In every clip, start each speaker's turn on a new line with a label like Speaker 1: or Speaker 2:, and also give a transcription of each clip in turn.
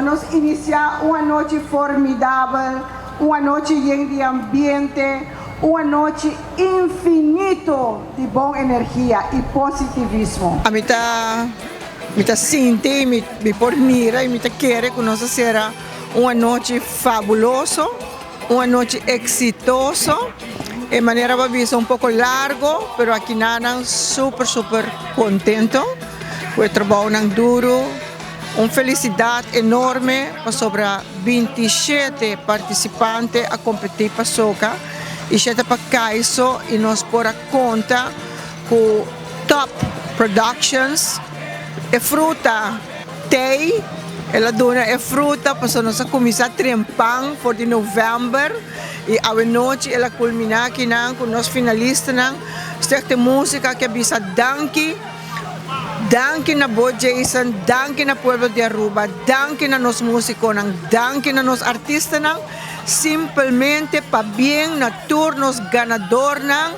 Speaker 1: Pa nos inicia un anochi formidabel, un anochi yen di ambiente, un anochi infinito di bon energia y positivismo.
Speaker 2: Ami ta mi ta sinti y mi mi por mira y mi ta kere cu nos a cera un anochi fabuloso, un anochi exitoso. E manera bo a bisa un poco largo, pero akinanan super super contento cu e trabounan duro. Un felicidad enorme pasobra 27 participante a competi pa soca y shete pa Caiso y nos por a conta cu Top Productions e fruta tey el a duna e fruta pasobra nos a cuminsa trempan for di november y awe nochi el a culmina akinan cu nos finalistanan Stichting Musica ke bisa danki. Danki na bo Jason, danki na pueblo di Aruba, danki na nos musiconan, danki na nos artistanan, simpelmente pabien na tur nos ganadornan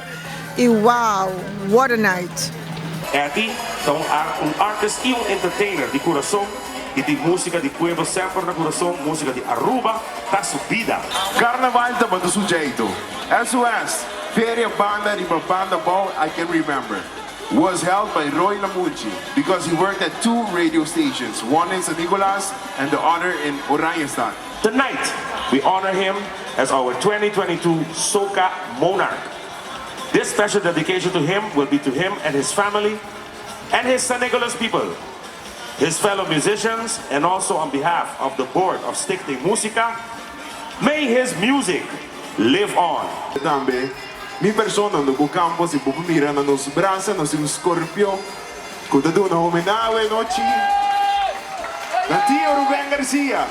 Speaker 2: y wow, what a night.
Speaker 3: Etty ta un un artist y un entertainer di curason y tin musica di pueblo semper na curason, musica di Aruba ta su bida.
Speaker 4: Carnaval tabata su jeito. SOS, Feria Banda riba Banda Bou I can remember. Was held by Roy Lamunchi because he worked at two radio stations, one in San Nicolas and the other in Oranjestad.
Speaker 3: Tonight, we honor him as our 2022 Soca Monarch. This special dedication to him will be to him and his family and his San Nicolas people, his fellow musicians, and also on behalf of the board of Stichting Musica. May his music live on.
Speaker 4: Tambe mi persona no ku kampo si bo por mira na nos brasa nos tin un scorpion ku ta duna homenahe anochi na tio Ruben Garcia.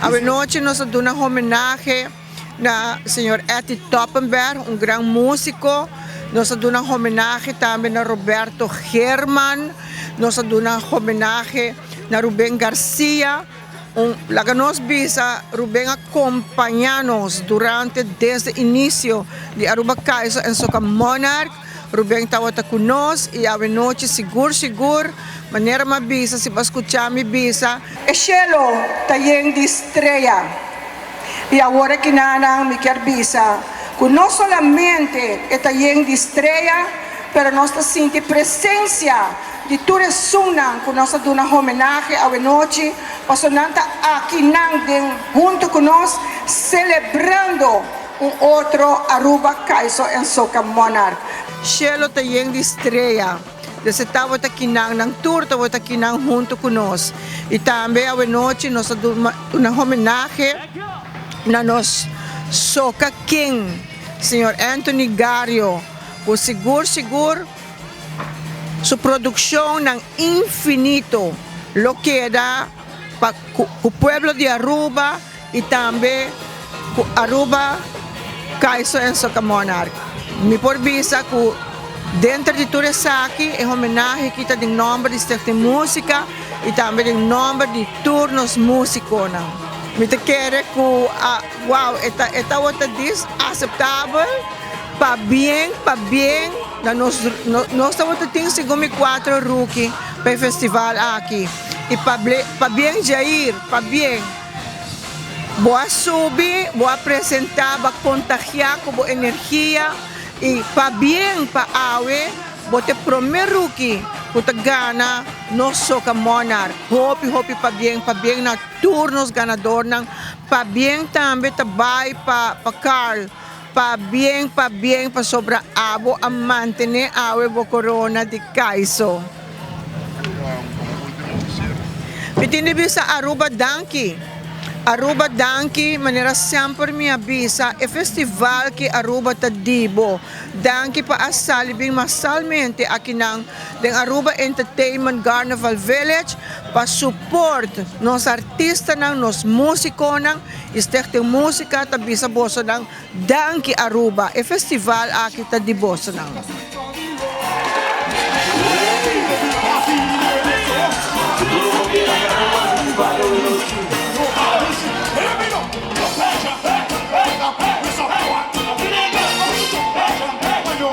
Speaker 2: Awenochi nos a duna homenahe na señor Etty Toppenberg, un gran musico. Nos a duna homenahe tambe na Roberto Geerman. Nos a duna homenahe na Ruben Garcia. Un laga nos bisa Ruben a compaña nos durante desde inicio di Aruba Kaiso en Soca Monarch. Ruben tawata cu nos y awe nochi sigur sigur manera mi a bisa si bo a scucha mi bisa.
Speaker 1: E shelo ta yen di strea y awor akinanan mi kier bisa cu no solamente e ta yen di strea pero nos ta sinti presencia Di tur esunnan ku nos a duna homenahe awenochi, paso nan ta akinan den hunto ku nos selebrando un otro Aruba Kaiso en Soca Monarch.
Speaker 2: Shelo ta yen di strea, desde tabata kinan, nan tur tabata kinan hunto ku nos. I tambe awenochi nos a duna homenahe na nos Soca King, señor Anthony Gario, ku sigur sigur, Su produccionnan infinito lo keda pa cu pueblo di Aruba y tambe cu Aruba Kaiso en Soca Monarch. Mi por bisa cu denter di tur esaki e homenahe aki ta den nomber di Stichting Musica y tambe den nomber di tur nos musiconan. Mi ta kere cu a wow e ta e tawata dis aceptabel. Pabien, pabien na nos, nos tabata tin segun mi cuatro rookie pa e festival aki y pabien Jair, pabien. Bo a subi, bo a presenta, bo a contagia cu bo energia y pabien pa awe bo ta e prome rookie cu ta gana nos Soca Monarch. Hopi, hopi pabien, pabien na tur nos ganadornan, pabien tambe ta bay pa Carl. Pabien, pabien pasobra abo a mantene awe bo corona di Kaiso. Mi tin di bisa Aruba danki. Aruba danki, manera semper mi a bisa, e festival ki Aruba ta di bo. Danki pa a sali bin masalmente akinan den Aruba Entertainment Garnaval Village pa support nos artistanan, nos musiconan. Y Stichting Musica ta bisa bosonan danki Aruba, e festival aki ta di bosonan.